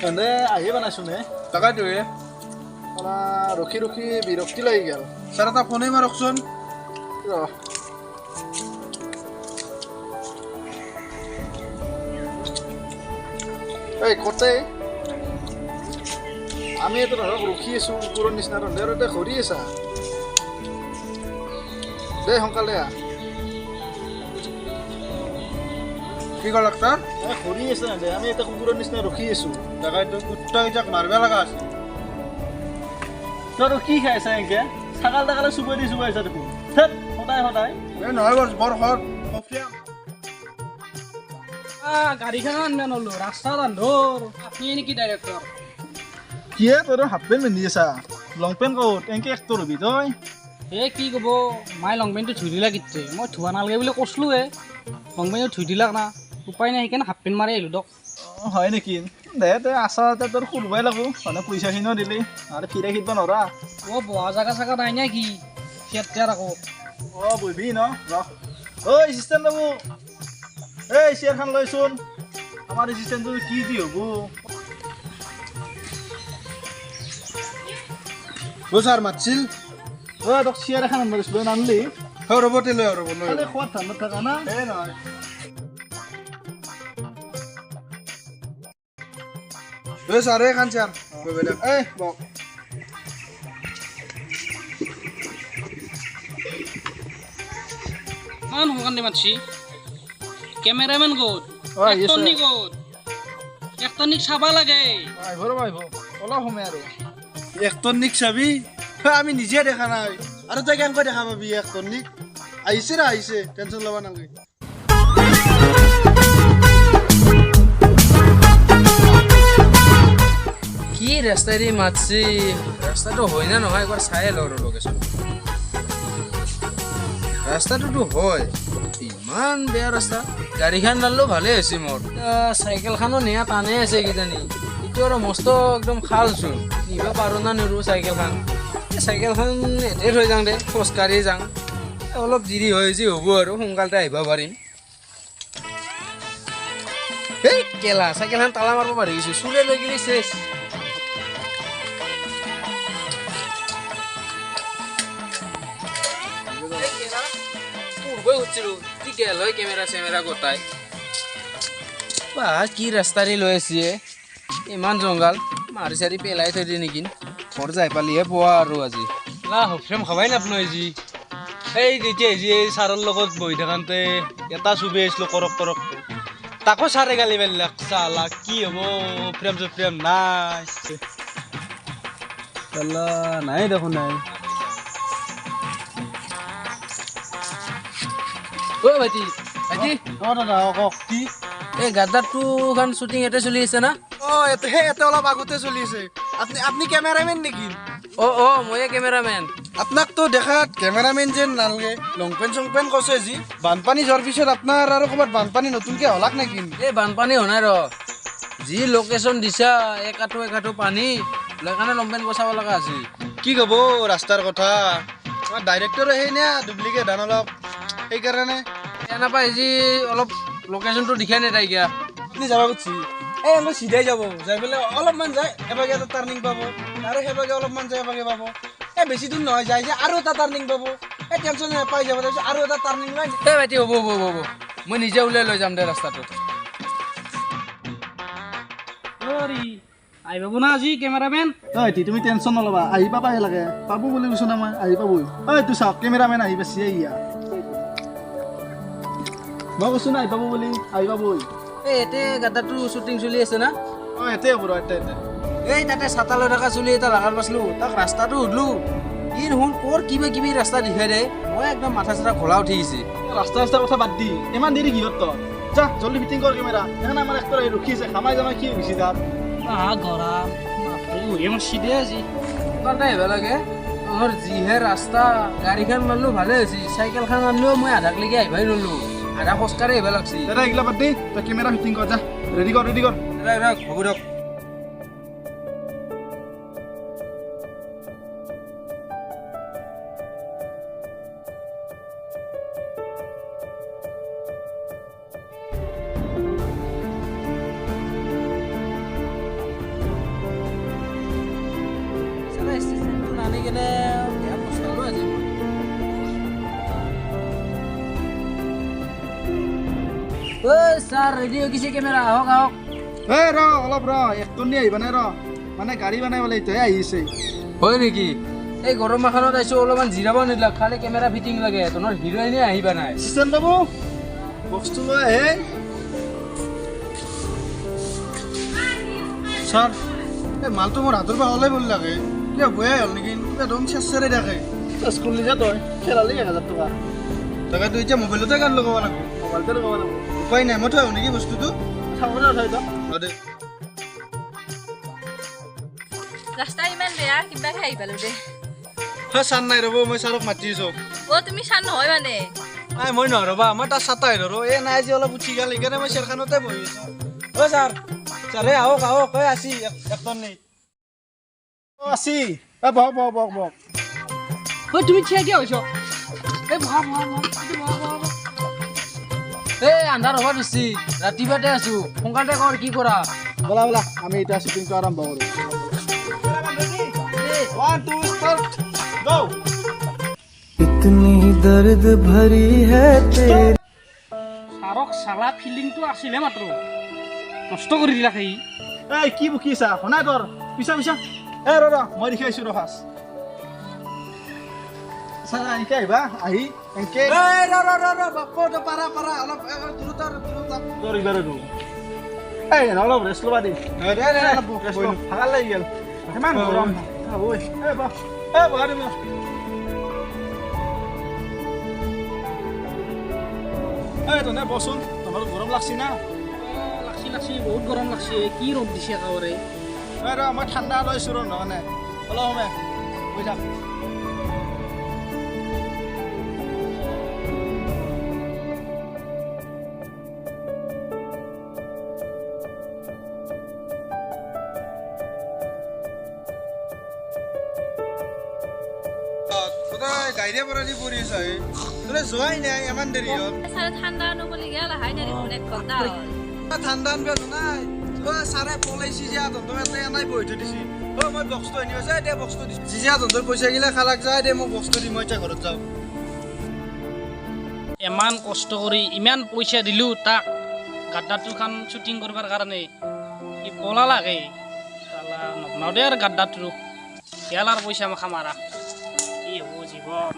তেন্তে আহি বনাইছোন হে। তাকেতো হে। ৰখি ৰখি বিৰক্তি লাগি গ'ল। ছাৰ, এটা ফোনেই মাৰকচোন। ৰ। এই কতে আমি এটা ধৰক ৰখি আছো কুকুৰৰ নিচিনা, তহঁতে আৰু এতিয়া ঘূৰি আছা। দে, সোনকালে আহ। কি ক'লাক ছাৰ? এ, ঘূৰি আছে তহঁতে, আমি এটা কুকুৰৰ নিচিনা ৰখি আছো। তাকেতো, কুত্তা কেইটাক মাৰিব লগা আছে। তই আৰু কি খাই আছা এনকে? ছাগাল তাগালে চুবাই দি চুবাই আছা দেখোন। ধেৎ, সদায় সদায়। এই নহয় বছ, বৰ সৎ কফিয়া। গাড়ীখন আনবা নলো, ৰাস্তাত আন্ধৰ। আপুনি নেকি ডাইৰেক্টৰ? কিয়ে, তই হাফ পেণ্ট পিন্ধি আছা, লং পেণ্ট ক'ত? এনকে এক্টৰ হবি তই? এ, কি ক'ব, মাই লং পেণ্টটো ধুই দিলাক ইতে। মই ধোৱা নালাগে বুলি কৈছিলোঁৱে, লং পেণ্টটো ধুই দিলাক না, উপায় নাই, সেইকাৰণে হাফ পেণ্ট মাৰি আহিলোঁ দক। অঁ, হয় নেকি? দে তই আছা, তোৰ সুধবাই লাগব, মানে পইচাখিনিও দিলি আৰু ফিৰাই খিদব নৰা। অ', বহা জাগা চাগা নাই নে কি? থিয়েটাৰ আকৌ। অঁ, বহিবি ন, ৰ। ঐ এছিষ্টেণ্ট বাবু, এই চেয়াৰখন লৈচোন। আমাৰ এছিষ্টেণ্টটো কি যি হ'ব। অ' ছাৰ, মাতছিল? ঐ, তোক চেয়াৰ এখন আনিব দিছিলোঁ, নানলি? হয়, ৰ'ব, তে লৈ আহ, ৰ'ব, লৈ খালি খোৱাত ধান্দাত থাকা না। এই নহয়। ঐ ছাৰ, এইখন ছাৰ। এই বক। ইমান সোনকালে মাতছি? কেমেৰামেন ক'ত? অ, আহি আছে। একটনি ক'ত? একটনিক চাবা লাগে। আহিব, ৰ'ব, আহিব, অলপ সময় আৰু। একটনিক চাবি? আমি নিজে দেখা নাই আৰু তই কেনেকৈ দেখা পাবি একটনিক? আহিছে ৰে, আহিছে, টেনশ্যন ল'ব নালাগে। কি ৰাস্তাইদি মাতছি? ৰাস্তাটো হয় না নহয় একবাৰ চাই লওঁ ৰ লোকেশ্যন। ৰাস্তাটোতো হয়, ইমান বেয়া ৰাস্তা। গাড়ীখন নানিলেও ভালেই হৈছে মোৰ। চাইকেলখনো নিয়া টানেই আছে কিজানি। এইটো আৰু মস্ত একদম খালচোন, নিব পাৰোঁ না নোৱাৰোঁ চাইকেলখন। এই চাইকেলখন ইয়াতে থৈ যাওঁ দে, খোজকাঢ়ি যাওঁ। অলপ দেৰি হৈ যি হ'ব আৰু সোনকালতে আহিব পাৰিম। এই কেলা, চাইকেলখন তালা মাৰিব পাৰি গৈছোঁ, চুৰে লৈ গেলি চেচ। পূৰ্বই সুধিছিলোঁ কি গেল হয় কেমেৰা চেমেৰা গোটাই। বা, কি ৰাস্তাৰে লৈ আহিছে, ইমান জংঘল, মাৰি চাৰি পেলাই থৈ দিয়ে নেকি? ঘৰ যাই পালিহে পোৱা আৰু আজি। না ফ্ৰেম খাবাই নাপনো আজি। এই তেতিয়া যি এই ছাৰৰ লগত বহি থাকোঁতে এটা চুবি আহিছিলোঁ কৰক কৰক, তাকো ছাৰে গালি পাৰিলাক, চালা কি হ'ব, ফ্ৰেম চফ্ৰেম নাই, চালা নাই দেখোন, নাই। অ' ভাইটি, ভাইটি। অঁ দাদা, অঁ, কওক কি? এই গাদ্দাৰটোখন শ্বুটিং ইয়াতে চলি আছে না? অঁ, ইয়াতে, সেই ইয়াতে অলপ আগতে চলি আছে। আপুনি কেমেৰামেন নেকি? অঁ অঁ, ময়ে কেমেৰামেন। আপোনাকতো দেখাত কেমেৰামেন যেন নালাগে, লং পেণ্ট চং পেণ্ট কৈছে যি। বানপানী যোৱাৰ পিছত আপোনাৰ আৰু ক'ৰবাত বানপানী নতুনকৈ হলাক নেকি? এই বানপানী হোৱা নাই ৰ, যি লোকেশ্যন দিছা, এক আঁঠু এক আঁঠু পানী, সেইকাৰণে লং পেণ্ট বচাব লগা হৈছে। কি ক'ব ৰাস্তাৰ কথা, আমাৰ ডাইৰেক্টৰো সেই নে ডুপ্লিকেট ধান অলপ, সেইকাৰণে। বেয়া নাপায় যি অলপ লোকেশ্যনটো দিখাই নাই তাইকা। আপুনি যাব খুজিছি? এই অলপ চিধাই যাব, যাই পেলাই অলপমান যায় এভাগে এটা টাৰ্ণিং পাব, আৰু সেইভাগে অলপমান যায় এভাগে পাব। এই বেছি দূৰ নহয়, যায় যে আৰু এটা টাৰ্ণিং পাব। এই টেনশ্যন নাই, পাই যাব। তাৰপিছত আৰু এটা টাৰ্ণিং লৈ। এই ভাইটি, হ'ব হ'ব হ'ব, মই নিজে উলিয়াই লৈ যাম দে ৰাস্তাটো। অৰি, আহি পাব না আজি কেমেৰামেন? ঐ, তুমি টেনশ্যন নল'বা, আহি পাবাহে লাগে, পাব বুলি কৈছোঁ না মই, আহি পাবই। ঐ, তোৰ চাওক, কেমেৰামেন আহি পাইছে। ইয়া, মই কৈছোঁ না আহি পাব বুলি, আহি পাবই। এই ইয়াতে গাদ্দাৰটো শ্বুটিং চলি আছে না? অঁ, ইয়াতে হ'ব ৰ, ইয়াতে ইয়াতে। এই তাতে ছাতা লৈ থকা চুলি এটা লগাৰ পাইছিলোঁ, তাক ৰাস্তাটো সুধিলোঁ, ই দেখোন ক'ৰ কিবা কিবি ৰাস্তা দেখুৱাই দে, মই একদম মাথা চাথা ঘোলা উঠি গৈছে। ৰাস্তা ৰাস্তাৰ কথা বাদ দি, ইমান দেৰি কিহত তই? যা, জল্দি ফিটিং কৰ কেমেৰা। সেইকাৰণে আমাৰ এক্টৰ আহি ৰখি আছে, খামাই জামাই কি হৈ গৈছে তাত। আহা, গৰম, বাপৰে, উহে মাৰছি দে আজি। সোনকালতে আহিব লাগে। আমাৰ যিহে ৰাস্তা, গাড়ীখন আনিলো ভালে হৈছে, চাইকেলখন আনিলেও মই আধাকলৈকে আহিবই নোৱাৰিলোঁ, আধা খোজকাঢ়ি আহিব লাগছি। দাদা, এইগিলা বাদ দি তই কেমেৰা ফিটিং কৰ, যা, ৰেডি কৰ, ৰেডি কৰ। হ'ব দিয়ক। কেনে বেয়া পস্তালো আজি মই। ঐ ছাৰ, ৰেডি হৈ গৈছে কেমেৰা, আহক আহক। এই ৰ অলপ ৰ, এক টনি আহিব নাই ৰ, মানে গাড়ী বনাই পেলাই এতিয়াহে আহিছে। হয় নেকি? এই গৰম মাখানত আহিছোঁ, অলপমান জিৰাব নিদিলাক, খালি কেমেৰা ফিটিং লাগে, তোমাৰ হিৰইনে আহিবা নাই। এছিষ্টেণ্ট বাবু, বক্সটো লৈ আহে। ছাৰ, এই মালটো মোৰ হাতৰ পৰা ওলাই গ'ল লাগে, কিবা বয়াই হ'ল নেকি, কিবা দম চেৰচেৰাই থাকে। স্কুল নিজে তই খেলালি 1000 টকা। তাকেতো এতিয়া মোবাইলতে গান লগাব লাগিব। মোবাইলতে লগাব লাগিব। উপায় নাই, মই থৈ আহোঁ নেকি বস্তুটো? চাবলৈ থৈ দে। দে। ৰাস্তা ইমান বেয়া, কিবাকে আহি পালো দে। হয় ছাৰ নাই ৰ'ব, মই ছাৰক মাতি আছোঁ। অ' তুমি ছাৰ নহয় মানে? নাই মই নহয় ৰ'বা, মই তাৰ ছাতাই ধৰোঁ। এই নাই আজি অলপ উঠি গ'ল, সেইকাৰণে মই চেৰখানতে বহি আছোঁ। অ' ছাৰ, ছাৰ এই আহক আহক, এই আছি একদম নেই। অ' আছি, এই বহক বহক বহক বহক। ঐ তুমি থিয় কিয় হৈছ? এই বহা বহা বহা, বহা বহা বহা। এই আন্ধাৰ হ'ব ধৰছি, ৰাতিপুৱাতে আছোঁ, সোনকালতে কৰ কি কৰা। ব'লা ব'লা, আমি এতিয়া শ্বুটিংটো আৰম্ভ কৰোঁ। 1 2 start go। इतनी दर्द भरी है तेरी। ছাৰক চালা ফিল্ডিংটো আছিলে মাত্ৰ নষ্ট কৰি দিলা সেই। এই কি বকিছা শুনাই তোৰ, পিছা পিছা। এই ৰ ৰ, মই দেখি আহিছোঁ ৰ ফাৰ্ষ্ট। ছাৰ এনেকে আহিবা, আহি এনেকে। এই ৰ ৰ ৰ ৰ, বাপ তই পাৰা পাৰা, অলপ দূৰত দূৰত। তোৰ এইবাৰ আৰু এই অলপ ৰেষ্ট ল'বা দেই। দে দে, অলপ ৰেষ্ট ল, ভাগৰ লাগি গ'ল, ইমান গৰম। ঐ এই বহ, এই বহা তুমি। এই তনে বচোন, তোমাৰ গৰম লাগছি না? লাগছি লাগছি, বহুত গৰম লাগছি, কি ৰ'দ দিছে একেবাৰে। এই ৰ, মই ঠাণ্ডা লৈছোঁ ৰ, নহ'লে অলপ সময় বহি থাক। তই গাড়ীৰে পৰা দি পৰি আছ, তই যোৱাই নাই, ইমান দেৰি হ'ল। ছাৰে ঠাণ্ডা আনো বুলি গেল, আহাই নাই দেখোন, 1 ঘণ্টা হ'ল। ঠাণ্ডা আনবা নাই, অ' ছাৰে পলাইছি যে তহঁতৰ ইয়াতে এনাই বহি থৈ দিছি। অ' মই বক্সটো আনিব যায় দে, বক্সটো দিছি। জিজা তহঁতৰ পইচাগিলা খালাক যায় দে, মোক বক্সটো দি, মই এতিয়া ঘৰত যাওঁ। ইমান কষ্ট কৰি ইমান পইচা দিলোঁ তাক গাদ্দাৰটোখান শ্বুটিং কৰিবাৰ কাৰণে, সি পলালাকে চালা। নবনাও দে আৰু গাদ্দাৰটো, গেল আৰু পইচা মাখা মাৰা। কি হ'ব জীৱন।